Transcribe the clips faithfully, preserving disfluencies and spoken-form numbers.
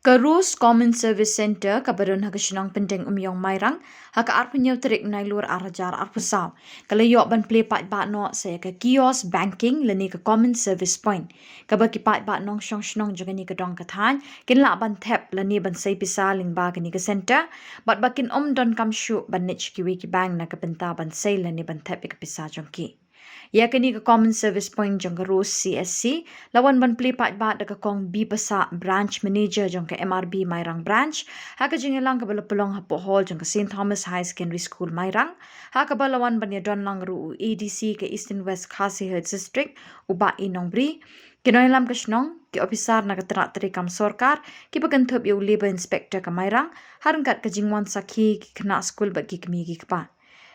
Ka Rose Common Service Centre kaba don ha ka shnong Pyndengumiong Mairang, ha ka arphew tarik Nailur arhajar arphew saw, ka la ïoh ban plie paidbah noh sa ïa ka kiosk banking lane ka Common Service Point, kaba ki paidbah nongshong shnong jong kane ka dong ka thaiñ kin lah ban thep lane ban sei pisa lyngba kane ka centre, bad ba kin ym donkam shuh ban leit sha kiwei ki bank na ka bynta ban sei lane ban thep ïa ka pisa jong ki. Ïa kane ka Common Service Point jong ka Rose C S C la wan ban plie paidbah da ka Kong Bibasa, Branch Manager jong ka M R B Mairang Branch, ha ka jingïalang kaba la pynlong hapoh hall jong ka Saint Thomas High Secondary School Mairang, ha kaba la wan ban ïadon lang ruh u A D C ka Eastern West Khasi Hills District, u Bah E Nongbri, ki nongïalam ka shnong, ki ophisar na ka tnat treikam sorkar, kiba kynthup ïa u Labour Inspector ka Mairang, ha ryngkat ka jingwan sakhi ki khynnah skul bad ki kmie ki kpa.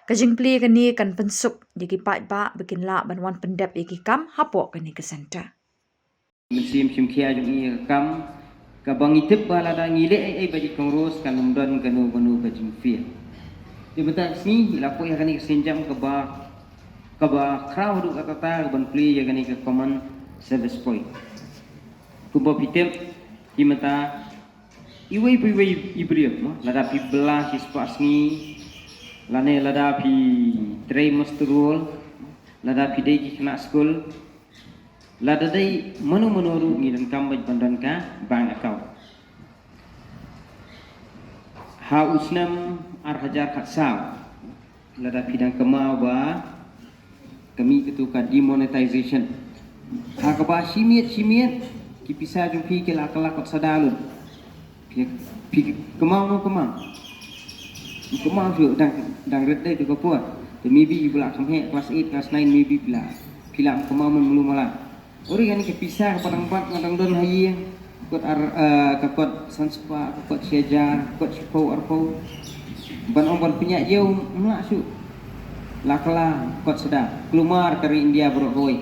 Ka jingplie kane kan pynsuk ïa ki paidbah ba kin lah ban wan pyndep ïa ki kam hapoh kane ka centre. Mynsiem shim khia jong i ïa ka kam, kaba ngi tip ba lada ngi leh ei ei bad i Kong Rose kan ym don kano kano ka jingpher. Te mynta ka sngi ngi la poi ha kane ka sienjam kaba, kaba khraw haduh katta katta kaban plie ïa kane ka Common Service Point. Kumba phi tip, ki mynta iwei pa iwei i briew, mo, lada phi bylla shispah sngi, lane lada phi trei muster roll, lada phi dei ki khynnah skul, lada dei mano mano ruh ngi donkam beit ban don ka bank account. Ha u snem arhajar khatsaw, lada phi dang kynmaw ba ka mih katu ka demonetization, ha kaba shi miet shi miet ki pisa jong phi ki la kylla kot sada lut. Phi, phi kynmaw, no kynmaw? Kynmaw shuh, dang, dang rit dei tu ka por. Te maybe phi la kham heh class eight, class nine, maybe phi la, phi la kynmaw mynta mlu mala. Uri kane ka pisa kaba dang bat nga dang don ha ïing, kot ar, eh, ka kot san spah, ka kot shi hajar, ka kot shiphew arphew. Ban ong ban pynïaid ïew, ym lah shuh. La kylla kot sada, kulmar ka ri India baroh kawei.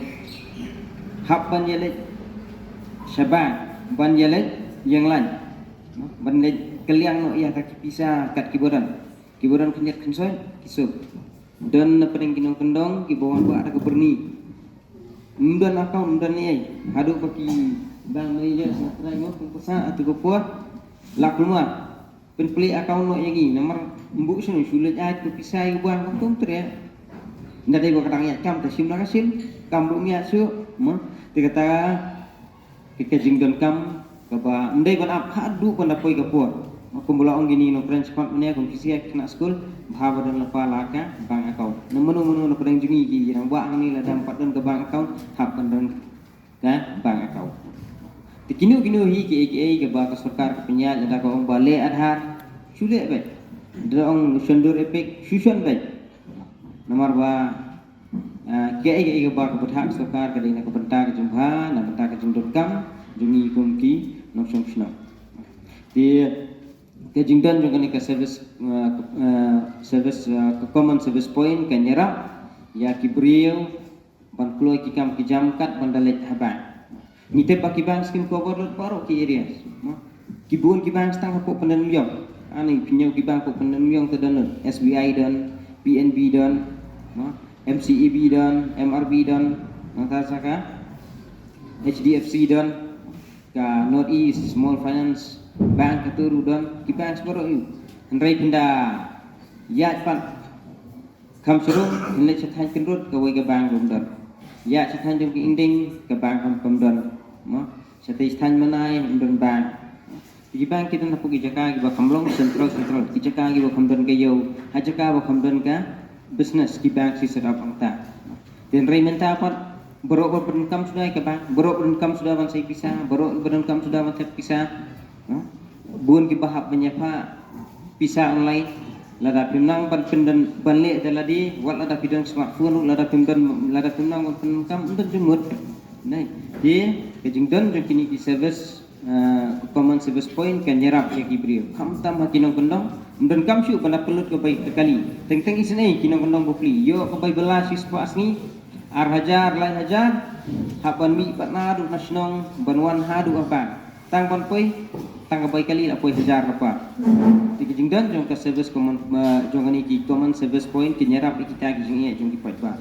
Hap ban ïaleit sha bank, ban ïaleit ïeng laiñ, ban leit kylliang noh ïa ka ki pisa kat kiba don. Kiba don khyndiat khynsoit ki suk. Don na pdeng ki nongkyndong kiba wan wah da ka byrni. Ym don account, ym don ei ei. Haduh ba ki bank manager sa trai, mo, kum ka sa atu ka por, la kulmar. Pynplie account noh ïa ngi, namar ym buh shano shu leit ai ka pisa ïa u bank, kum tre. Nda dei ba ka dang ïaid kam te shim la ka shim, kam buh ïa shuh, mo. Te kata ka, ka jingdonkam kaba ym dei ban ap haduh ban da poi ka por. Kumba la ong kine ki nongkren shaphang mynne, kum ki sha ki khynnah skul, bha ba don lypa la ka bank account. Na mano mano na pdeng jong ngi ki dang wah hangne, lada ym pat don ka bank account, hap ban don ka bank account. Te kino kino hi kiei kiei kaba ka sorkar ka pynïaid, lada ka ong ba leh Aadhaar, shu leh beit. Da ong shon dur EPIC, shu shon beit. Namar ba, ah, kiei kiei kaba ka bthah ka sorkar ka dei na ka bynta ka jingbha, na bynta ka jingdonkam jong ngi kum ki nongshong shnong. Te ka jingdon jong kane ka service, ah, ah, service, ah, ka common service point kan ïarap ïa ki briew ban kloi ki kam ki jam kat ban da leit ha bank. Ngi tip ba ki bank skim cover lut baroh ki areas, mo. Ki bun ki bank tang hapoh Pyndengumiong. Ani pynïaw ki bank hapoh Pyndengumiong te don lut. S B I don, P N B don, mo. M C A B don, M R B don, nangta sa ka H D F C don, ka North East Small Finance Bank ka tu ruh don, ki bank baroh ïu. Hynrei pynda ïaid pat Kham shuh ruh, hynrei sha thaiñ Kynrut kawei ka bank ruh ym don. Ïa sha thaiñ jong ki Ingding ka bank kam, kam don. Mo, sha thaiñ Manai ym don bank. Ki bank ki don hapoh ki jaka kiba kham long central, central. Ki jaka kiba kham don ka ïew, ha jaka ba kham don ka business, ki bank shi set up hangta. Te hynrei mynta pat baroh ba donkam suda ïa ka bank, baroh ba donkam suda ban sei pisa, baroh ba donkam suda ban thep pisa. Mo, bun kiba hap ban ïa pha pisa online. Lada phim nang ban pyndon ban leh da lade, wat lada phi don smartphone, lada phim don, lada phim nang ban pyndonkam, ym don jingmut. Nai, te ka jingdon jong kine ki service, eh, common service point kan ïarap ïa ki briew. Khamtam ha ki nongkyndong, ym donkam shuh ban da pynlut ka bai ka kali. Teng teng isynei ki nongkyndong bapli, ïoh ka bai bylla shi spah sngi, ar hajar, lai hajar, hap ban mih pat naduh na shnong ban wan haduh ha bank. Tang ban poi, tang ka bai kali la poi hajar lypa. Te ki jingdon jong ka service common, eh, jong kane ki common service point kin ïarap ïa kita ki jingeh jong ki paidbah.